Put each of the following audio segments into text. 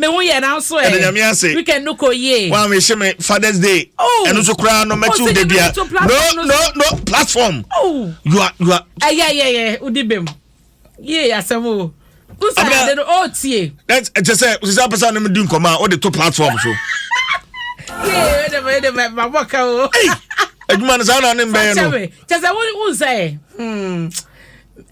Me ho yɛ nanso ɛ. Ɛda Nyame ase. Weekend no kɔ yie. Wa me hyɛ me Father's Day. Oh. Ɛno nso koraa no mɛkyi wo da bia. No no no platform. Oh. You are you are. Ɛyɛ ɛyɛ ɛyɛ odi bem. Yie asɛm o. Usa ade no o tie. Ɛkyɛ sɛ sisi apɛ sɛ ɔne di nkɔmɔ a ɔde to platform so. Yie ɛde ma ɛde ma ma bɔ ka o. Adwuma no saa na ne mbɛyɛ no. Kyɛ sɛ wo nsɛ. Hmm.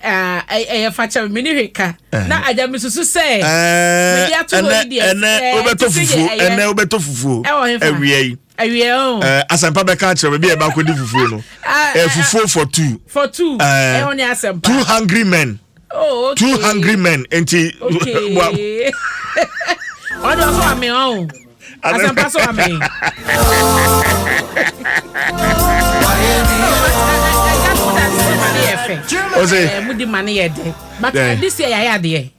ɛyɛ fakyɛ me ne hwee ka na agya me susu sɛ mede ato hɔ yi deɛ ɛnɛ wobɛtɔ fufuo ɛnɛ wobɛtɔ fufuo awia yi awia o asɛmpa bɛka akyerɛ baabi a ɛba akɔdi fufuo no fufuo for two for two ɛhɔ ne asɛmpa two hungry men oh, okay. two hungry men nti okay. ɔde ɔsɔ ame ɔn Asɛmpa so ame. Ose. Mudi ma ne yɛ dɛ. But this year yɛayɛ adeɛ.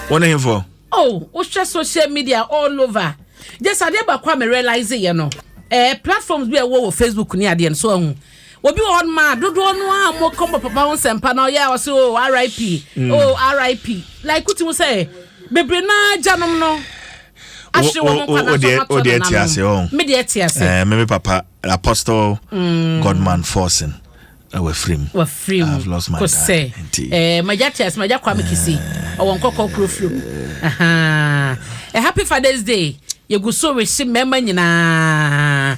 Wɔn ne hemfo. Oh, wohwɛ social media all over. Just adeɛ baako a me realize yɛ no. Eh, platforms bi a ɛwɔ wɔ Facebook ne adeɛ no so ahu. Obi wɔ hɔ nom a dodoɔ no a mo kɔmbɔ papa ho nsɛmpa na ɔyɛ a ɔse oh RIP, oh RIP. Like wotimu sɛ bebree naa gyanom no. ahwere wɔn nkwa na so atɔ nananom me deɛ te ase eh, me me papa apostle mm. Godman Forson eh, wafiri mu wafiri mu kosɛ eh, magya te ase magya Kwame Kisi eh. ɔwɔ nkɔkɔ kuro firi mu a happy Father's Day yɛgu so rehye mmarima nyinaa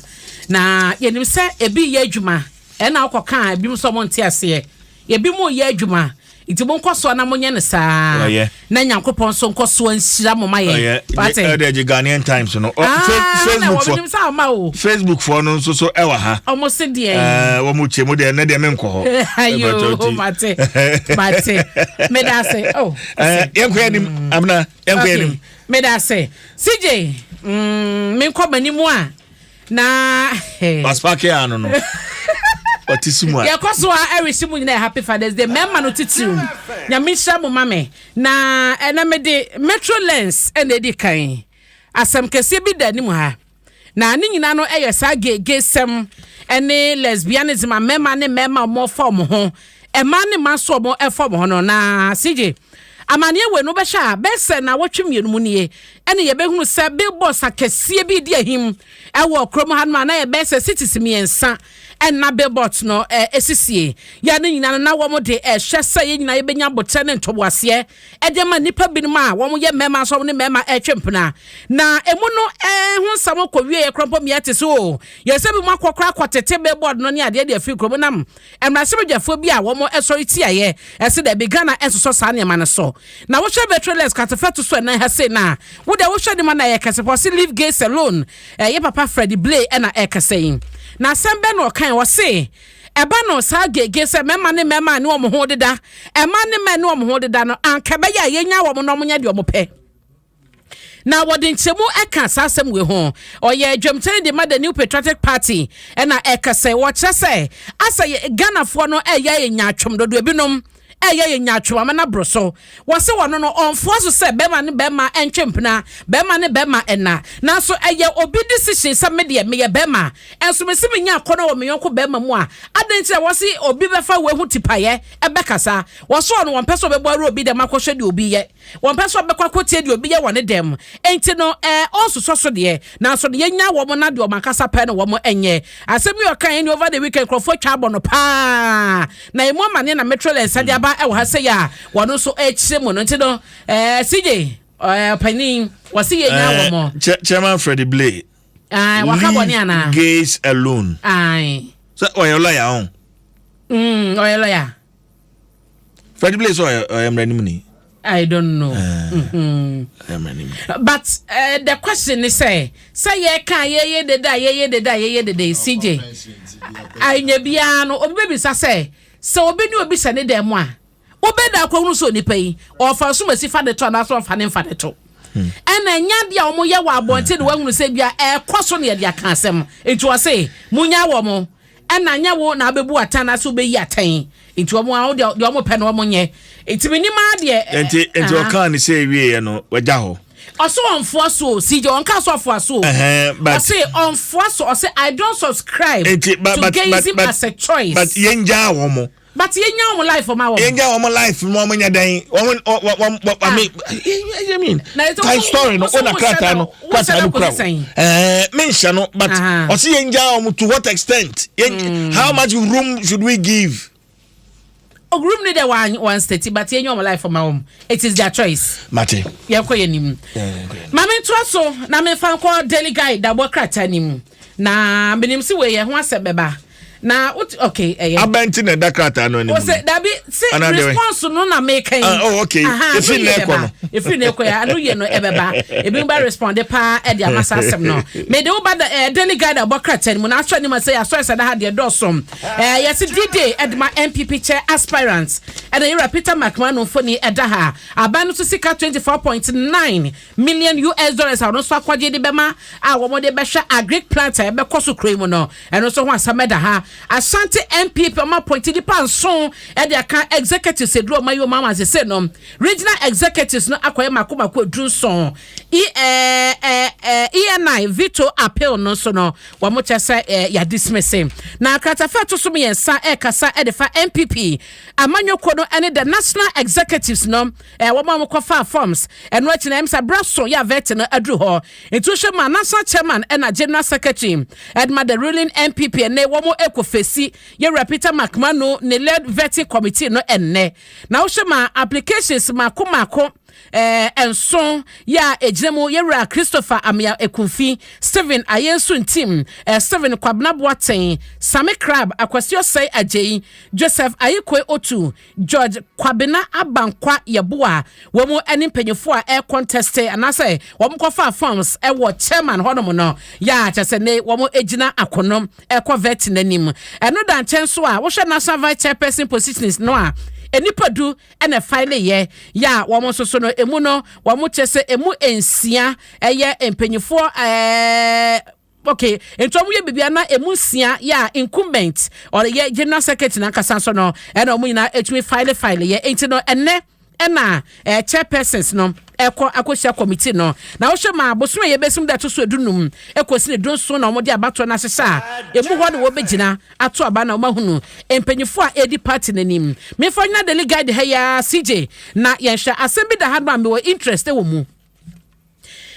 na yɛnim sɛ ebi yɛ adwuma ɛna wokɔka ebi nso ɔmo nte aseɛ Ebi mo yɛ adwuma nti mo nkɔ soa na mo nyɛ no saa na Nyankopɔn nso nkɔ soa nhyira mo ma yɛn. Wate? Ɛde ɛgye Ghanaian Times no. Ah, Facebook na wɔn nim sɛ ɔma o. Facebook foɔ no nso so ɛwɔ ha. Ɔmo se deɛ. Ɛɛ wɔn kyɛ mu deɛ ɛnɛ deɛ me nkɔ hɔ. Ayo mate mate meda ase oh. Ɛɛ yɛn kɔ yɛn nim amina yɛn kɔ yɛn nim. Meda ase CJ mm, me nkɔ m'anim a. Na Pasipake ano no. Ɔte si mu a. Yɛkɔ so a ɛrehye mu nyinaa happy fathers day mmarima no titiriw nyame nhyira mo ma me na ɛnɛ mede metro lens ɛna edi kan asɛm kɛseɛ bi da anim ha na ne nyinaa no ɛyɛ saa gay gay sɛm ɛne lesbianism a mmarima ne mmarima wɔn fa wɔn ho mmaa ne mmaa nso wɔn ɛfa wɔn ho no na CJ amaneɛ wei no wobɛhwɛ a bɛsɛ na wɔtwe mmienu mu nie ɛne yɛbɛhunu sɛ billboards akɛseɛ bi redi ahim wɔ kurom hanom a na yɛbɛyɛ sɛ cities mmiɛnsa ɛna billboards no ɛsisie. Yɛ ne nyinaa no na wɔn de ɛhwɛ sɛ yɛn nyinaa yɛbɛnya abotrɛ ne ntoboaseɛ ɛde ama nnipa binom a wɔn yɛ mmarima nso wɔn ne mmarima ɛretwe mpena. Na emu no ɛho nsɛm kɔ wie yɛ korɔ mpo mmea te so o. Yɛ sɛ bi mu akɔ koraa akɔtete billboard no ne adeɛ de afiri kurom nam mmarahyɛbadwafoɔ bi a wɔn sɔre tiaeɛ ɛse daabi Ghana ɛnsosɔ saa nneɛma no so. Na wohwɛ Vetrolex katefɛ to so ɛnan ha sei no a, wo deɛ wohwɛ nneɛma no a ɛyɛ kɛse paa. Ɔse leave gays alone. Ɛyɛ papa Freddie Blay ɛna ɛrekasa yi. Na asɛm bɛn na ɔkae? Ɔse ɛba no saa gay gay sɛ mmarima ne mmarima ne wɔn ho deda, mmaa ne mmaa ne wɔn ho deda no, anka ɛbɛyɛ a yɛnya wɔn na wɔnyɛ deɛ wɔpɛ. Na wɔde nkyɛmu ka saa asɛm wei ho. Ɔyɛ dwamkyerɛni de ma The New Patriotic Party ɛna ɛka sɛ wɔkyerɛ sɛ asɛ Ghanafoɔ no ɛyɛ yɛ nyaatwom dodo ebinom ɛyɛ yɛ nyaatwom ama no aboro so. Wɔse wɔno no ɔnfoa so sɛ bɛrima ne bɛrima ɛntwe mpena, bɛrima ne bɛrima ɛna. Nanso ɛyɛ obi decision sɛ me deɛ meyɛ bɛrima ɛnso mese menya akɔnɔ wɔ me yɔnko bɛrima mu a adɛn nti na wɔse obi bɛfa wei ho tipaeɛ ɛbɛkasa. Wɔse ɔno wɔmpɛ sɛ ɔbɛbɔ awura obi dɛm akɔhwɛ deɛ obi yɛ. Wɔmpɛ sɛ wɔbɛkɔ akɔtie deɛ obi yɛ wɔ ne dan mu. Enti no, ɛɛ, ɔnsosɔ so deɛ, nanso no, yɛnnya wɔn na deɛ wɔn ankasa pɛ no wɔn nyɛ. Asɛm yi a ɔkaeɛ ne over the weekend nkurɔfoɔ atwa abɔ no paa. Na emu amaneɛ na Metro Lens de aba wɔ ha sei a wɔn nso rekyerɛ mu no. Nti no, ɛɛ, CJ, ɛɛ, ɔpanin, wɔse yɛnnya wɔn. Chairman Freddie Blay. Ae, waka bɔne anaa? Leave gays alone. Ae. Sɛ ɔyɛ lawyer ɔn. Mm, ɔyɛ lawyer. Freddie Blay sɛ ɔyɛ ɔyɛ mmaranimni. I don't know. Mm-hmm. But the question is say sɛ yɛka yɛyɛ dede a yɛyɛ dede a yɛyɛ dede CJ anya biara no obi bɛbisa sɛ sɛ obi ne obi hyɛ ne dan mu a wobɛda akɔhunu sɛ onipa yi ɔfa asomasi fa ne to anaasɛ ɔmfa ne mfa ne to ɛna ɛnya adeɛ a wɔyɛ wɔ abɔnten de wɔahunu sɛ bia ɛkɔ so ne yɛde aka asɛm nti ɔse munya wɔ mo Ɛna nyɛ wo na abɛbu atɛn anaasɛ wobɛyi atɛn nti wɔn a deɛ deɛ wɔn pɛ no wɔn nyɛ nti menim ara deɛ. Nti nti ɔkaa ne sɛ wieɛ no wagya hɔ. Ɔse ɔnfoa so o CJ ɔnka sɛ ɔfoa so o ɔse ɔnfoa so ɔse I don't subscribe nti, but, to but, gayism but, as a choice. But yɛn gyaa wɔn mo. But yɛnya wɔn life ma wɔn. Yɛnya wɔn life ma wɔn nyɛ dɛn? Wɔn wɔn wɔn I mean, I mean, kan story no, o na krataa no, krataa no kura o. Ɛɛ, mi nhyɛ no, but ɔsi yɛnya wɔn to what extent? How much room should we give? Oh, room ni de one state, but yɛnya wɔn life ma wɔn. It is their choice. Mate. Yɛn kɔ yɛn nim. Maame ntoa so na mi fa nkɔ Daily Guide dabɔ krataa nim na menim si wei yɛ ho asɛ bɛba na what, okay, ɛyɛ. Abɛnti na ɛda krataa no anim. Ɔsɛ dabi si response no na meka yi. Ah, oh, okay, efi na ɛkɔ no. Efi na ɛkɔ yɛ ano yɛ no ɛbɛba ebi ba respond paa ɛde ama saa asɛm no. Mede wo ba da Daily Guide abɔ krataa no mu na asɔ anim sɛ yɛasɔ ɛsɛ da ha deɛ dɔɔso. Yɛsi D-Day ɛde ma NPP chair aspirants ɛna yɛwura Peter McMahon mfoni ɛda ha. Aban no so sika US$24.9 million a ɔno nso akɔgye de bɛma a wɔn de bɛhwɛ agric plant a ɛbɛkɔ so kuro yi mu no, ɛno nso ho asɛm ɛda ha. Ashanti NPP ɔmo appoint nipa nson ɛde aka executives eduro ɔmo ayi ɔmo ama asese no regional executives no akɔyɛ mako mako 17. E ɛɛ ɛɛ ENI veto appeal no nso no, wɔn kyɛ sɛ yɛ dismiss. Na kratafa to so mmiɛnsa ɛrekasa ɛde fa NPP amanyɔkuo no ɛne the national executives no, wɔn a wɔkɔfa forms. Ɛno akyi na ɛm sɛ abira so yɛ avet no aduru hɔ, nti wohwɛ ma national chairman ɛna general secretary ɛde the ruling NPP ɛnɛ wɔn ɛkɔ fesi yɛwura Peter McManu ne led vetting committee no ɛnnɛ. Na wohwɛ ma applications mako mako 7 yɛ a egyina mu, yɛwura Christopher Amia Ekunfi, Stephen Ayensu Ntim, Stephen Kwabena Boateng, Sami Crab, Akwasi Osei Agyei, Joseph Ayikoe Otu, George Kwabena Abankwa Yeboa, wɔn mu ne mpanyinfoɔ a ɛrecontest anaasɛ wɔn kɔfa forms ɛwɔ chairman hɔnom no yɛ a kyerɛ sɛ ne wɔn gyina akono ɛkɔ vet n'anim. Ɛno da nkyɛn so a, wohwɛ national vice chairperson positions no a, nipa 10 ɛna file yɛ a wɔn nso so no emu no wɔn kyerɛ sɛ emu 6 ɛyɛ mpanyinfoɔ. Okay, nti wɔn yɛ biribi na emu 6 yɛ a incumbent ɔyɛ general secretary nankasa nso no ɛna wɔn nyinaa etumi file yɛ. Nti no ɛnɛ ɛna chairpersons no ɛkɔ akɔhyia committee no. Na wohwɛ ma bosom a yɛbɛsim da ɛto so 15 ɛkɔsi ne 17 na wɔde abatoɔ no ahyehyɛ a emu hɔ na wɔbɛgyina ato aba na wɔahunu mpanyinfoɔ a ɛredi party n'anim. Mefa nyina Daily Guide ha ya CJ na yɛnhwɛ asɛm bi da ha no a mewɔ interest wɔ mu.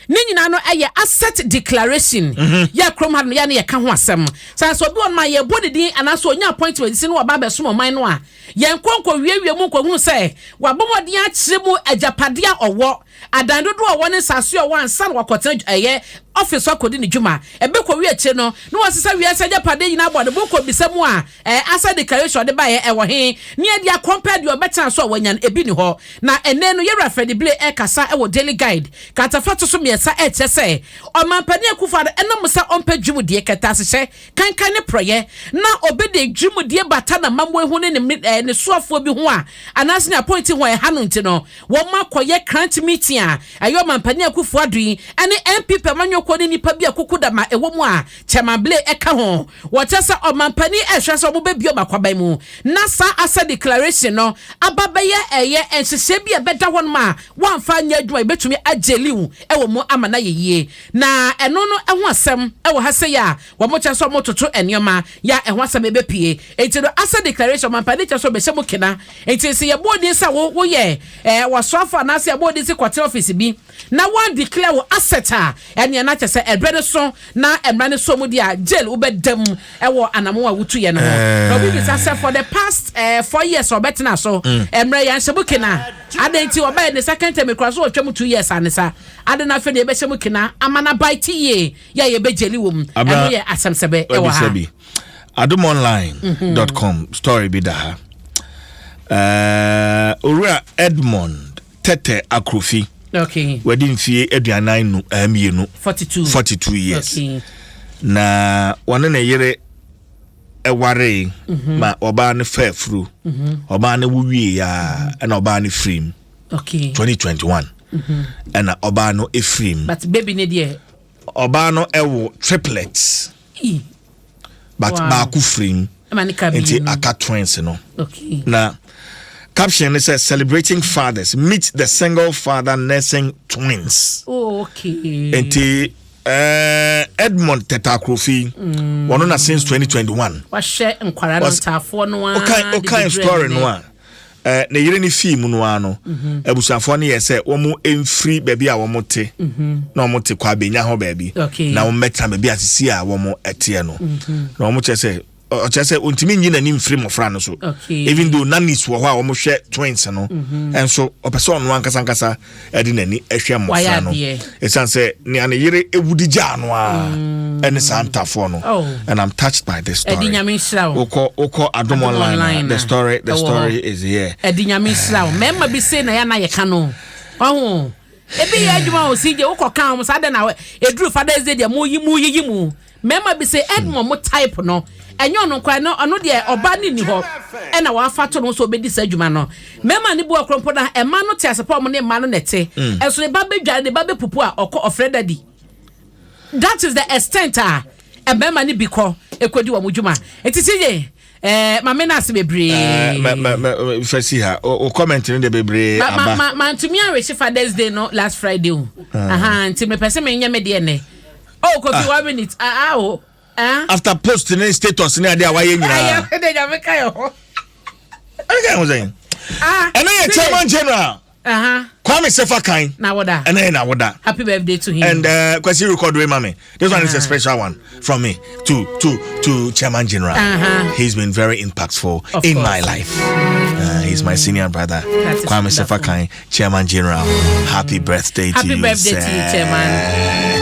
Ne nyinaa no ɛyɛ asset declaration. Yɛ kurom ha no yɛ ne yɛka ho asɛm saa sɛ obi wɔ no ma yɛbɔ ne din anaasɛ onya appointment si no wɔba abɛsom ɔman no a, yɛn nkɔ nkɔ wiewie mu nkɔhunu sɛ wabɔ mmɔden akyerɛ mu agyapadeɛ a ɔwɔ, adan dodoɔ a ɔwɔ ne nsase a ɔwɔ ansa na wakɔtena ɛyɛ office akɔdi ne dwuma. Ɛbɛkɔ wie akyire no na wɔsesa wiase agyapadeɛ nyinaa bɔ ne bo kɔ bisa mu a asset declaration ɔde baeɛ ɛwɔ he ne yɛde akɔmpɛ deɛ ɔbɛtena so a wɔanya no ebi ni hɔ. Na ɛnɛ no yɛwura Freddie Blay ɛkasa ɛwɔ Daily Guide katafa to so mmiɛnsa ɛkyerɛ sɛ ɔmampanin Akufo Addo ɛnam sɛ ɔmpɛ dwumadie kɛtɛ ahyehyɛ kankan ne porɔyɛ na obi de dwumadie bata na mammo ehu ne ne soafoɔ bi ho a anaasɛ ne appointee ho a ɛha no, nti no wɔn akɔyɛ crunch meeting a ɛyɛ ɔmampanin Akufo Addo yi ɛne NPP amanyɔkuo ne nipa bi a kuku dama ɛwɔ mu a Chairman Blay ɛka ho. Wɔkyɛ sɛ ɔmampanin ɛhwɛ sɛ ɔmo bɛbie ɔmo akwaban mu na saa asset declaration no aba bɛyɛ ɛyɛ nhyehyɛ bi a ɛbɛda hɔ nom a wɔamfa nyɛ adwuma yɛbɛtumi agyeliw ɛwɔ mu ama na yɛ yie. Na ɛno no ɛho asɛm ɛwɔ ha sɛ yɛ a wɔn kyɛ sɛ wɔn toto nneɛma yɛ a ɛho asɛm ɛbɛpie. Nti no asset declaration, ɔmampanin kyɛ sɛ ɔbɛhyɛ mu kena. Nti sɛ yɛbɔ odin sɛ wo woyɛ wɔsoafo anaasɛ yɛbɔ odin sɛ kɔtena office bi na wɔn declare wo asset a, ɛnea na kyɛ sɛ ɛbrɛ no so na mmara no so mu deɛ a jail wobɛda mu ɛwɔ anamo a wotu yɛ no ho. Na obi bisa sɛ for the past 4 years ɔbɛtena so, mmerɛ yɛn hyɛ mu kena adan nti ɔbɛyɛ ne second term ekura so ɔtwa mu 2 years anisa ade na afei na yɛbɛhyɛ mu kena ama na ba ti yie yɛ a yɛbɛgyeli wɔ mu. Ɛno yɛ asɛm sɛbɛ ɛwɔ ha. adomonline.com story bi da ha. Owura Edmond Tɛtɛ Akrofi wadi mfie 42. 42. 42 years. Na wɔne ne yere ɛwaree ma ɔbaa no fa afuro. Ɔbaa no wo wie a ɛna ɔbaa no firim. 2021 ɛna ɔbaa no efirim. But baby ne deɛ? Ɔbaa no ɛwɔ triplets but baako firim ɛma ne ka nti mmienu. Aka twins no. Na caption ne sɛ "Celebrating fathers, meet the single father nursing twins." Nti Edmond Tetteh Akrofi, wɔno na since 2021 Wahyɛ nkwara no ntaafoɔ no ara. Ɔkan de ɔkan bɛduru story ɛnnɛ. No a ne yere ne fii mu no ara no, abusuafoɔ no yɛ sɛ wɔn mfiri baabi a wɔn te na wɔn te kɔ abenya hɔ baabi na wɔn bɛtena baabi a sisi a wɔn teɛ no, na wɔn kyerɛ sɛ ɔkyerɛ sɛ ontumi nyi n'ani mfiri mmɔfra no so, even though nannies wɔ hɔ a wɔhwɛ twins no, ɛnso ɔpɛ sɛ ɔno ankasa ankasa ɛde n'ani ɛhwɛ mmɔfra Wayɛ no, adeɛ. ɛsiane sɛ nea ne yere ewu di gyaa no a ɛne saa ntafoɔ no. And I'm touched by this story. Ɛdi, Nyame nhyira wo. Wokɔ Adom Adom Online, Online a, the a, story the ɛwɔ hɔ. story is here. Ɛdi, Nyame nhyira wo. Mmarima bi sei na yɛ na yɛka no ɔho ebi yɛ adwuma wɔ CJ wokɔ ka ho saa dɛ na eduru Father's Day deɛ mo yi mo yiyi mu. Mmarima bi sɛ Edmond mo type no, ɛnyɛ ɔno nkwa no, ɔno deɛ ɔba ne ni hɔ ɛna wafa to no so obɛdi saa adwuma no. Mmarima ne bu ɔkoro mpo na ɛma no te ase pa, ɔmo ne mma no na ɛte. Ɛso ne ba bɛdware, ne ba bɛpupu a, ɔkɔ ɔfrɛ daddy. That is the extent a mmarima ne bi kɔ ekodi wɔn dwuma. Eti CJ, maame no ase bebree. Fɛ si ha o comment no de bebree ma ma aba. Ma mantumi arehyɛ Father's Day no last Friday o. Aha, nti mepɛ sɛ menyɛ me deɛ nɛ. Oh, Kofi, one minute. Ah ah o, ah. After post ne status ne adeɛ a wayɛ nyinaa. Ayɛ de, Nyame ka yɛ hɔ. Ɛne ka ho sɛn? Ah. Ɛno yɛ Chairman General Kwame Sefa Kan. Na woda. Ɛno yɛ nawoda. Happy birthday to him. And Kwesi, record wey mami. This one is a special one from me to Chairman General. He's been very impactful Of in course. my life. He's my senior brother. That is Kwame wonderful. Sefa Kan, Chairman General. Happy birthday Happy to you, birthday to you, sir. Chairman.